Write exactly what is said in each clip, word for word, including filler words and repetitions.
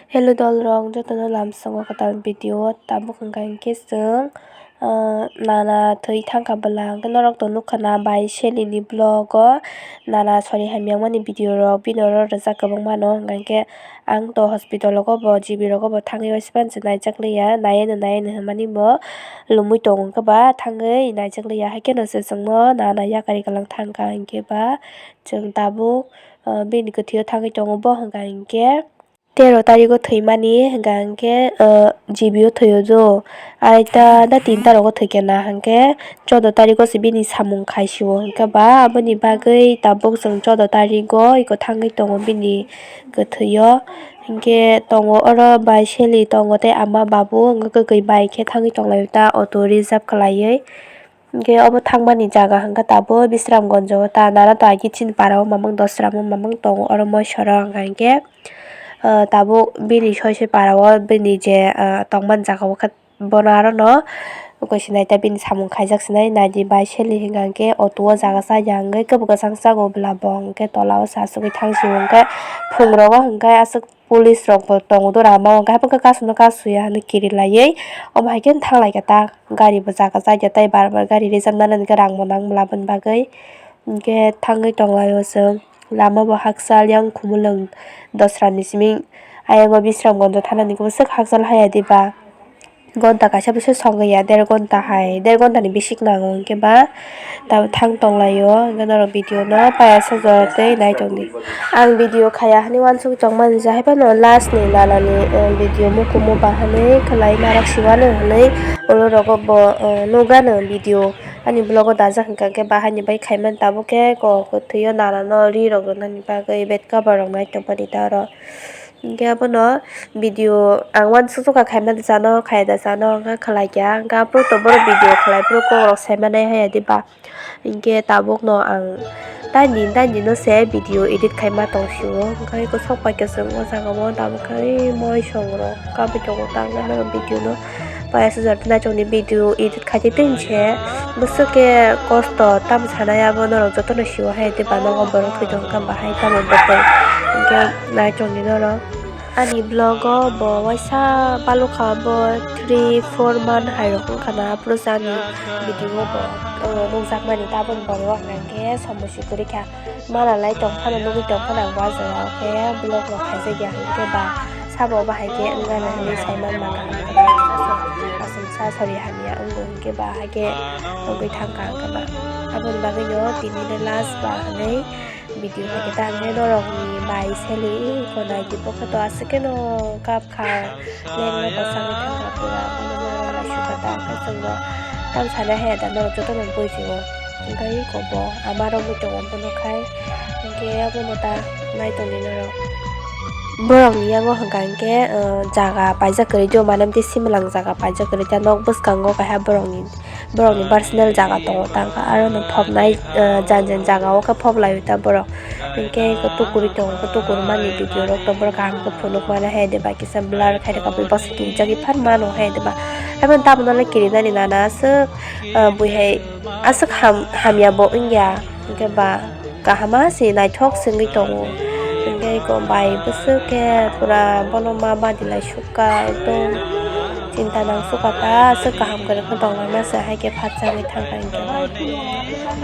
Hello dolrok, jotono lamsongo kwtal video o. Tabuk hwnkha hinkhe chwng, ah, nana thwi thangkha bwla, hinkhe norok to nukha na bai Shelly ni vlog o nana sori hamya wngmani video rok bini oro rijak kwbangma no, hwnkha hinkhe ang to hospital rogo bo G B rogo bo thangwi waisa phano se naijak liya, naiya no naiya no hinmani bo lumui tongo, hinkhe ba thangwi naijak liya, haikhe no se chwngno nana yakari kwlang thangkha, hinkhe ba chwng tabuk, ah, bini kwthwio thangwi tongo bo, hwnkha hinkhe tero tarigo thwimani hwnkha hinkhe, ah, G B o thwio do. Aita da tinta rogo thwikhe na hinkhe choudo tarigo se bini samung khai sio hinkhe ba aboni bagwi tabuk chwng choudo tarigo eko thangwi tongo bini kwthwio. Hinkhe tongo oro bai Shelly tongo tei ama babu wngkha kwkwi bai khe thangwi tonglaio ta auto reserve khlaiwi. Hinkhe obo thangmani jaga hinkhe tabuk Bisramganj o ta nana to agi chini para o mamang dosra o mamang tongo oro moisoro hwnka hinkhe, ah, tabuk bini soi soi para o bini je, ah, tongmani jaga o khe bono aro no ukoi sinai ta bini samung khaijak sinai naidi bai Shelly hwnka hinkhe auto o jaga cha ya hinkhe kwbwkha changsa go bwla bo hinkhe tola o sa asugwi thang sio hinkhe phung rogo hinkhe aswk. Police rok bo tongo dora ama o, hwnkhe haphang khe kasu no kasu ya hinwi kiri laiwi omo hai khe thang lai kha ta, gari bo jaga chaya tei bar bar gari reserve nana hwnkhe rang bo nang bwla aboni bagwi. Hinkhe thangwi tong lai o chwng, lama bo hakchal yang Khumulwng dosra ni simi ayang o Bisramganj o thana ni khe bwswk hakchal haya diba. Gonta kaisa bwswk sogwi ya, der gonta hai, der gonta ni bisik nango hinkhe ba tabuk thang tong lai o, hinkhe norok video no payasa jora tei nai tong di. Ang video khaya hinwi uansuk tong mani je, hai phano last ni nana ni, eh, video mukumu ba hinwi khwlai narak si uanw hinwi ulo rogo bo, eh, nukgano video ani vlog o dajak hinkha khe bahai ni bai khai mani tabuk khe kok kwthwi o nana no ri rok rwna ni bagwi bed cover rok nai tong mani ta oro. Hinkhe abono video ang uansuk sukha khaima da chano, khaya da chano, wngkha khlai kha, wngkha aphuru to borok video khlai phuru kok rok sai manai haya diba? Hinkhe tabuk no ang taini taini no se video edit khaima tong sio, wngkha eko sok pai khe chwng o jaga o tabuk khe moi song rok kabui tongo, tang nang video no. Payasa jora naitokni video edit khaidi tei se bwswk khe kosto tamo sanai abo norok jotono sio hai tei ba nogo borok thwi tongkha bahai tamo bwtwi hinkhe naitokni norok. Ani vlog o bo waisa balukha bo three four month hai rok wngkha na, plus ani video o bo, o, nukjakmani taboni borok hwnkhe somosi kwrwi kha. Manalai tongphano nugwi tongphano ang bo ah jagao khe vlog rok khaijak ya hinkhe ba sabo bahai khe wngya hinwi saiman mano. Aswk sa sori hamya wngo hinkhe ba haikhe wngwi thangkha hinkhe ba. Aboni bagwino tini le last ba hinwi video haikhe ta hinkhe norokni bai seli iko naidi bokhe to aswk kheno kap kha. Lengno kwchangwi thangkha pura, abono norok naisukha ta, hwnkhe chwngno tamo sanai haya da norok jotono bujigo. Hwnkhe iko bo ama romwi tongo bono khai, hwnkhe abono ta nai tongdi norok. Borokni yango hwnkha hinkhe, uh, jaga paijak kwrwi twibo, mane tei simalang jaga paijak kwrwi ta, nok bwskango kaisa borokni. Borokni personal jaga tongo, tangkha aro no phobnai, ah, jan jan jaga o khe phob lai ta borok. Hinkhe eko tukurui tongo, tukurmani video rok to borok kaham khe phunuk mano hai de, bai kisa blur khai rwkha, bui bwswk kirijagwi phan mano hai de ba. Haibano tabukno le kirinani nana aswk, ah, bui hai aswk ham-, hamya bo wngya, hinkhe ba. Kaham se naithok se wngwi tongo. Hinkhe eko bai bwswk khe pura bono ma badilai sukha, ekdom chinta nang sukha ta, aswk kaham kwrwngkhe tonglaima se, haikhe phatsa wngwi thangkha hinkhe.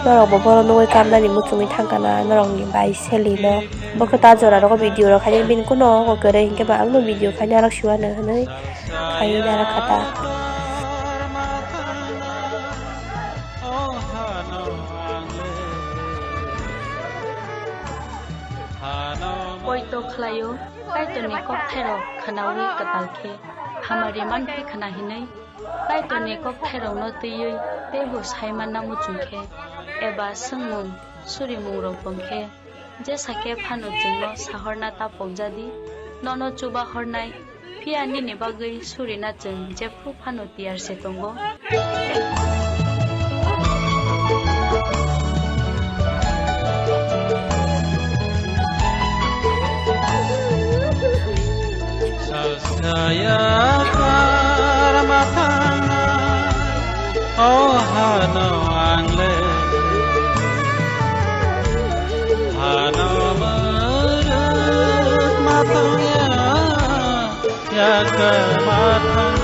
Norokbo bono nugwi kamnani muchungwi thangkha na norokni bai selino. Bo khe ta jora rogo video rok khaidi bini kuno kwrwi hinkhe ba angno video khaina rok siwano hinwi khaiwi narakha ta. Poito khlaio, Kaitorni kokthairok khwnaui kwtal khe hamari mankhe khwna hinwi, Kaitorni kokthairokno twiwi teibo sai manna muchung khe, eba swngmung surimungrok bong khe, jesa khe phano chwngno sahorna ta pokjadi, nono chubahornai, Phiya nini bagwi surina chwng jephru phano tiyar se tongo. Sasaya karma thangna, o hano angle, hano muruk ma thangya. Yakar mathang,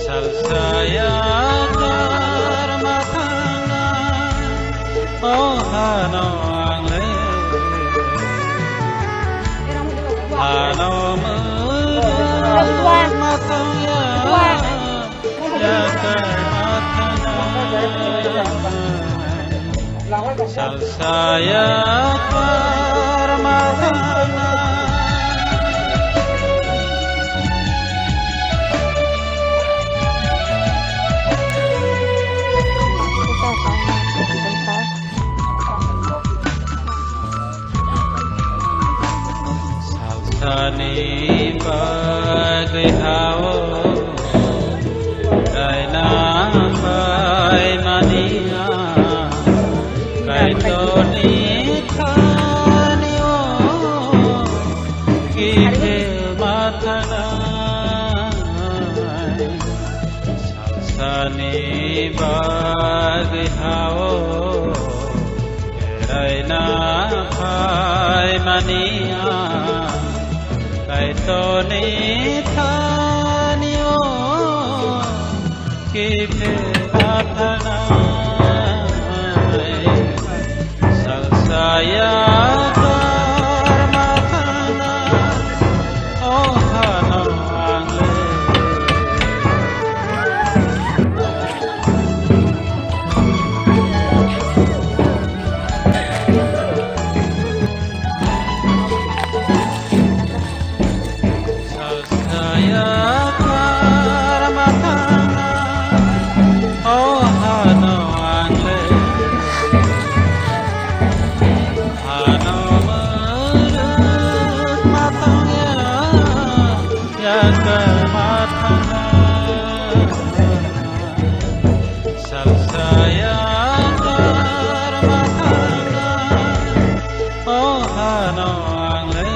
salsa yakar mathang, o hano ang le, hano mung mathang ya. Salsa yakar mathana. Salsani bagwi hao kaina bai mania, Kaitorni thani o kiphil mathanai. Salsani bagwi hao beraina phaimani ang Kaitorni thani o kiphil mathanai. Salsa yakar mathana, o hano ang le. Salsa yakar mathana, o hano ang le. Hano muruk mathang ya, yakar mathana. Salsa yakar mathana, o hano ang le.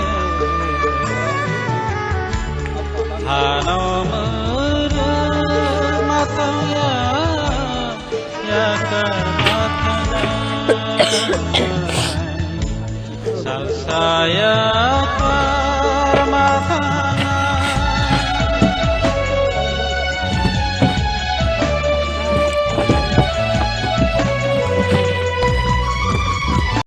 Hano muruk mathang ya, yakar mathana.